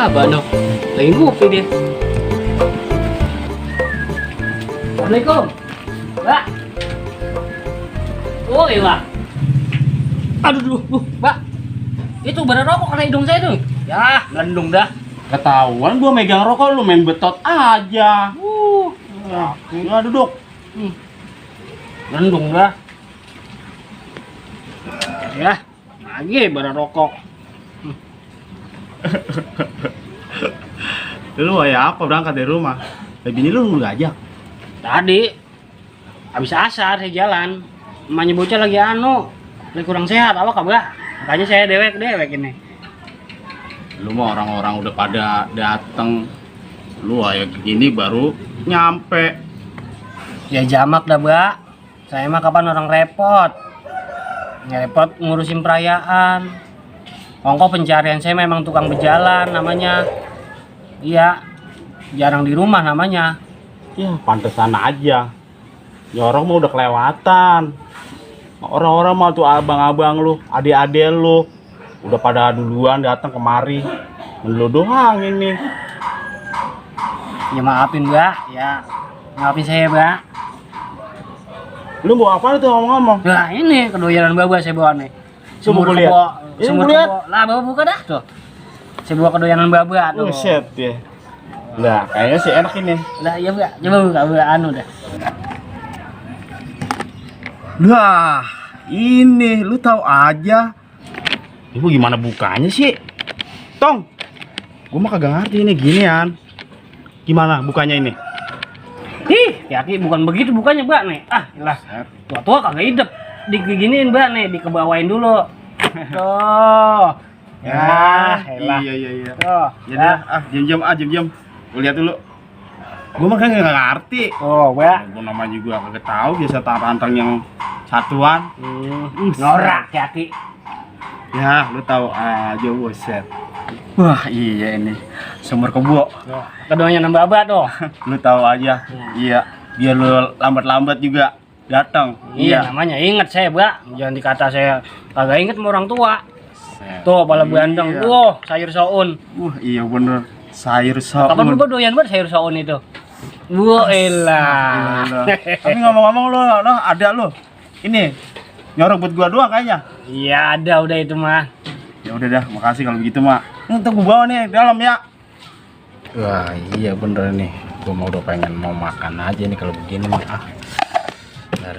Abah dong, lagi ngopi dia. Assalamualaikum, Mbak. Oh iya, aduh dulu, Mbak. Itu bara rokok kena hidung saya tuh. Ya, melendung dah. Ketahuan gua megang rokok lu main betot aja. Ya duduk. Melendung dah. Ya, lagi bara rokok. Lu ya apa berangkat dari rumah? Bini lu nggak ajak? Tadi habis asar saya jalan. Emaknya bocah lagi lagi kurang sehat, awak Mbak. Makanya saya dewek ini. Lu mah orang-orang udah pada dateng. Lu kayak gini baru nyampe. Ya jamak dah, Mbak. Saya mah kapan orang repot. Repot ngurusin perayaan. Ongkos pencarian saya memang tukang berjalan namanya. Iya, jarang di rumah namanya. Ya pantesan aja. Nyorong mah udah kelewatan. Orang-orang mah tuh abang-abang lu, adik-adik lu udah pada duluan datang kemari. Lu doang ini. Ya maafin, Mbak. Ya maafin saya, Mbak. Lu mau apa tuh ngomong-ngomong? Nah ini kedoyanan Baba saya bawa nih. Coba gua lihat. Sumur kebo. Lah Baba buka dah tuh. Saya bawa kedoyanan Baba tuh. Set ya. Nah, kayaknya sih enak ini. Lah iya Mbak, coba buka anu dah. Lah, ini lu tahu aja. Ibu gimana bukanya sih? Tong. Gua mah kagak ngerti ini ginian. Gimana bukanya ini? Ih, Yaki bukan begitu bukanya Mbak nih. Ah, lah. Tua-tua kagak hidup. Diginiin Mbak nih, dikebawain dulu. Tuh. Ya, elah. Iya. Tuh. Ya dah, jam-jam. Gua lihat dulu. Gua mah kagak ngerti. Oh, Mbak. Gua nama juga kagak tahu biasa tarantang yang satuan. Norak Yaki. Ya, lu tahu aja buset. Wah, iya ini. Sumur kebo. Kedoyanan Baba tuh. Lu tahu aja. Iya, biar lu lambat-lambat juga datang. Iya, namanya ingat saya, Mbak. Jangan dikata saya kagak inget sama orang tua. Tuh, pala bandeng. Iya. Tuh, sayur soun. Iya bener. Sayur soun. Kapan lu doyan banget sayur soun itu? Wah, elah. Tapi ngomong-ngomong lu ada lu. Ini nyorok buat gua doang kayaknya. Iya, ada udah itu mah. Ya udah dah, makasih kalau begitu, Mak. Untuk gua bawa nih dalam ya. Wah, iya bener nih. Gua mau udah pengen mau makan aja nih kalau begini mah. Bener.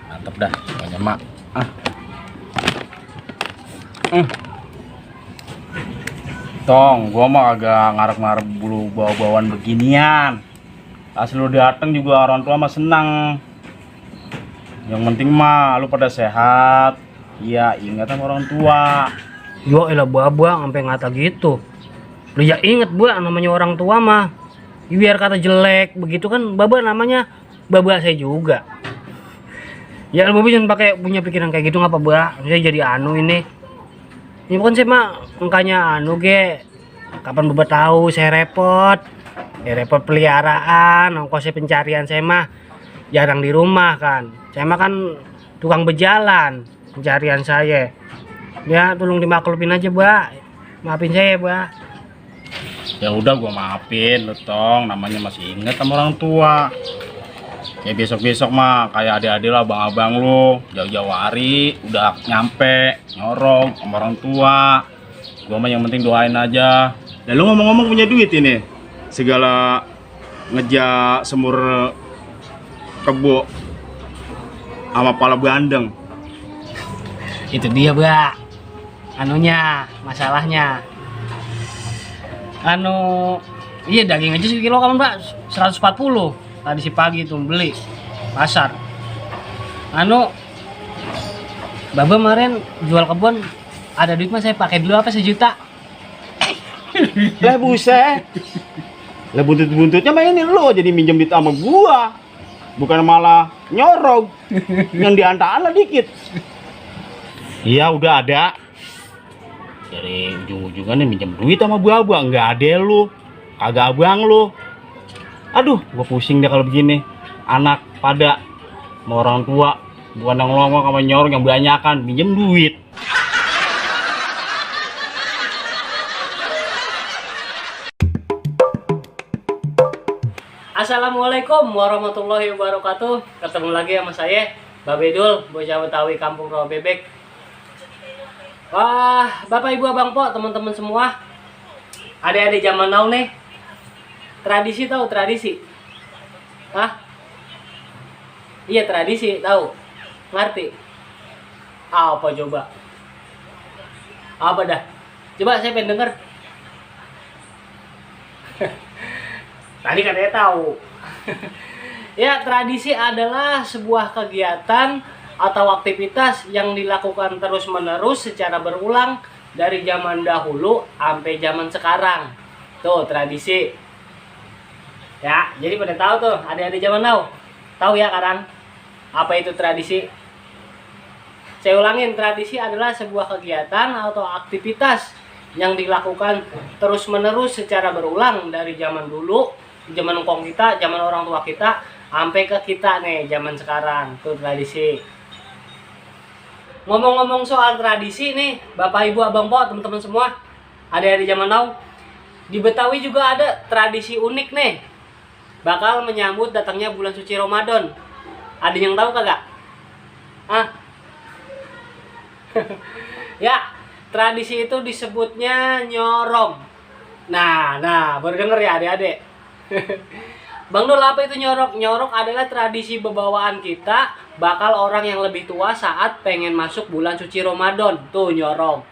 Mantap dah, pokoknya Mak. Tong, gua mah agak ngarep-ngarep bulu bawa-bawaan beginian. Asal lu dateng juga orang tua mah senang. Yang penting mah lu pada sehat. Iya, ingat sama orang tua. Yo elah Baba sampai ngata gitu. Lu ya inget Mbak namanya orang tua mah. Biar kata jelek begitu kan Baba namanya Baba saya juga. Ya Baba jangan pakai punya pikiran kayak gitu ngapa Mbak? Saya jadi anu ini. Ini bukan saya mah engkanya anu ge. Kapan Baba tahu saya repot. Ya repot peliharaan, ongkosnya pencarian saya mah jarang di rumah kan. Saya mah kan tukang berjalan pencarian saya. Ya tolong dimaklupin aja Mbak. Maafin saya Mbak. Ya udah gua maafin lu Tong, namanya masih inget sama orang tua. Ya besok-besok mah kayak adik-adik lah abang-abang lu, jauh-jauh hari udah nyampe nyorong sama orang tua. Gua mah yang penting doain aja. Dan lu ngomong-ngomong punya duit ini, segala ngejak semur kebo sama pala bandeng. Itu dia Mbak. Anunya, masalahnya. Iya daging aja sekilo kan Mbak 140. Tadi si pagi tuh beli pasar. Baba kemarin jual kebun ada duit mah saya pakai dulu apa 1 juta. Lah buset. Lah buntut-buntutnya mah ini lo jadi minjem duit sama gua. Bukan malah nyorog. Yang diantaranya dikit. Iya udah ada. Dari ujung-ujungannya minjem duit sama Baba, enggak ada lu. Kagak abang lu. Aduh, gua pusing deh kalau begini. Anak pada sama orang tua bukan nongol sama nyorong yang banyakan minjem duit. Assalamualaikum warahmatullahi wabarakatuh. Ketemu lagi sama saya, Babe Dul, bocah Betawi Kampung Rawa Bebek. Wah, Bapak Ibu Abang Po, teman-teman semua, adik-adik zaman now nih, tradisi tahu tradisi? Hah? Iya tradisi tahu, ngerti? Apa coba? Apa dah? Coba saya pengen denger. Tadi katanya tahu. Ya, tradisi adalah sebuah kegiatan atau aktivitas yang dilakukan terus-menerus secara berulang dari zaman dahulu sampai zaman sekarang. Tuh, tradisi. Ya, jadi pada tahu tuh, adik-adik zaman now. Tahu ya sekarang apa itu tradisi? Saya ulangin, tradisi adalah sebuah kegiatan atau aktivitas yang dilakukan terus-menerus secara berulang dari zaman dulu, zaman engkong kita, zaman orang tua kita, sampai ke kita nih, zaman sekarang. Itu tradisi. Ngomong-ngomong soal tradisi nih, Bapak Ibu Abang Po, teman-teman semua, adik-adik zaman now, di Betawi juga ada tradisi unik nih. Bakal menyambut datangnya bulan suci Ramadan. Ada yang tahu kagak? Ah? Ya, tradisi itu disebutnya nyorong. Nah, baru denger ya adik-adik. Bang Dul, apa itu nyorok? Nyorok adalah tradisi bebawaan kita bakal orang yang lebih tua saat pengen masuk bulan suci Ramadan. Tuh nyorok.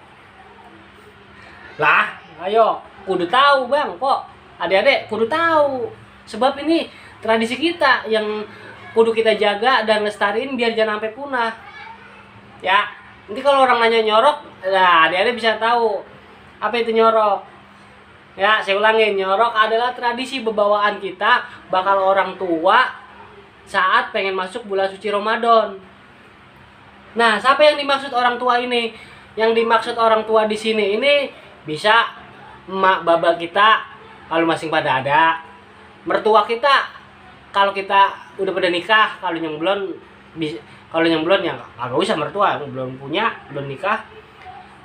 Lah, ayo, kudu tahu Bang, kok. Adik-adik kudu tahu. Sebab ini tradisi kita yang kudu kita jaga dan lestariin biar jangan sampai punah. Ya, nanti kalau orang nanya nyorok, nah adik-adik bisa tahu apa itu nyorok. Ya, saya ulangin, nyorok adalah tradisi bebawaan kita bakal orang tua saat pengen masuk bulan suci Ramadan. Nah, siapa yang dimaksud orang tua ini? Yang dimaksud orang tua di sini ini bisa emak baba kita kalau masing pada ada, mertua kita kalau kita udah pada nikah, kalau yang belum ya kagak usah mertua, belum punya, belum nikah.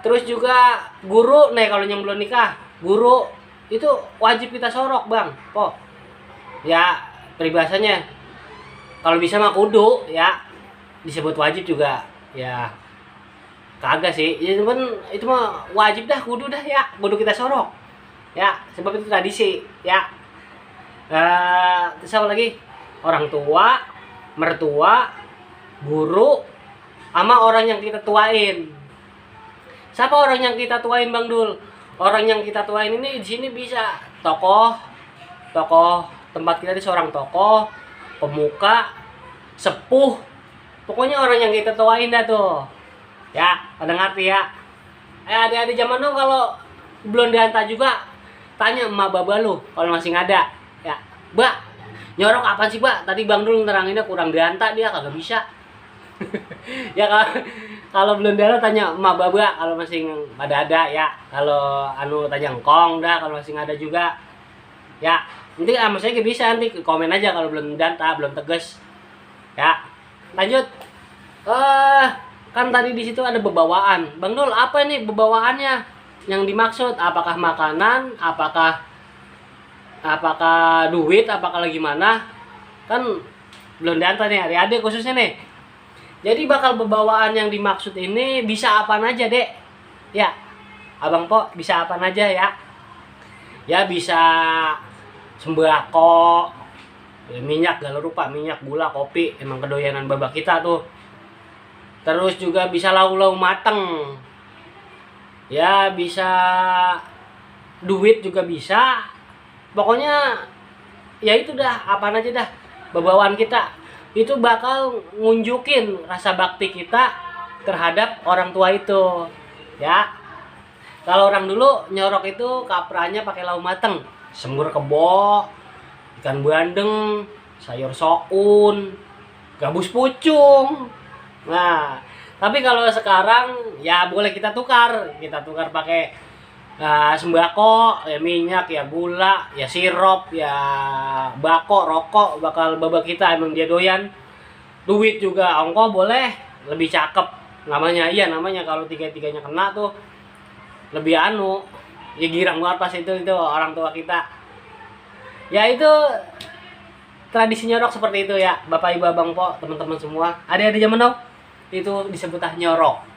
Terus juga guru nih, kalau yang belum nikah, guru itu wajib kita sorok Bang Po. Ya, peribahasanya kalau bisa mah kudu ya, disebut wajib juga ya kagak sih ya, cuman itu mah wajib dah, kudu dah ya, kudu kita sorok ya, sebab itu tradisi ya. Terus apa lagi? Orang tua, mertua, guru, sama orang yang kita tuain. Siapa orang yang kita tuain Bang Dul? Orang yang kita tuain ini di sini bisa tokoh tempat kita, di seorang tokoh, pemuka, sepuh. Pokoknya orang yang kita tuain dah tuh. Ya, pada ngerti ya. Adik-adik zaman now kalau belum diantar juga, tanya emak baba lu kalau masih ada. Ya, Mbak, nyorok apa sih, Mbak? Tadi Bang Dul neranginnya kurang diantar, dia kagak bisa. Ya kalau belum ada tanya emak baba kalau masih ada ya. Kalau tanya engkong dah kalau masih ada juga ya. Nanti sama saya bisa, nanti komen aja kalau belum data, belum tegas ya. Lanjut. Kan tadi di situ ada bebawaan. Bang Dul, apa nih bebawaannya yang dimaksud? Apakah makanan, apakah duit, apakah gimana? Kan belum data nih adik-adik khususnya nih. Jadi bakal bebawaan yang dimaksud ini bisa apa aja, Dek? Ya, Abang Po bisa apa aja ya? Ya bisa sembako, ya, minyak, gak lupa minyak, gula, kopi, emang kedoyanan babak kita tuh. Terus juga bisa lau-lau mateng. Ya bisa duit juga bisa. Pokoknya ya itu dah, apa aja dah bebawaan kita. Itu bakal ngunjukin rasa bakti kita terhadap orang tua itu ya. Kalau orang dulu nyorok itu kapranya pakai lau mateng, semur kebo, ikan bandeng, sayur soun, gabus pucung. Nah, tapi kalau sekarang ya boleh kita tukar pakai sembako, ya minyak, ya gula, ya sirup, ya bako, rokok, bakal babak kita emang dia doyan. Duit juga ongko boleh, lebih cakep namanya. Iya namanya kalau tiga-tiganya kena tuh lebih ya girang banget pas itu orang tua kita. Ya itu tradisi nyorok seperti itu ya, Bapak Ibu Abang Po, teman-teman semua. Adik-adik zaman now itu disebut nyorok.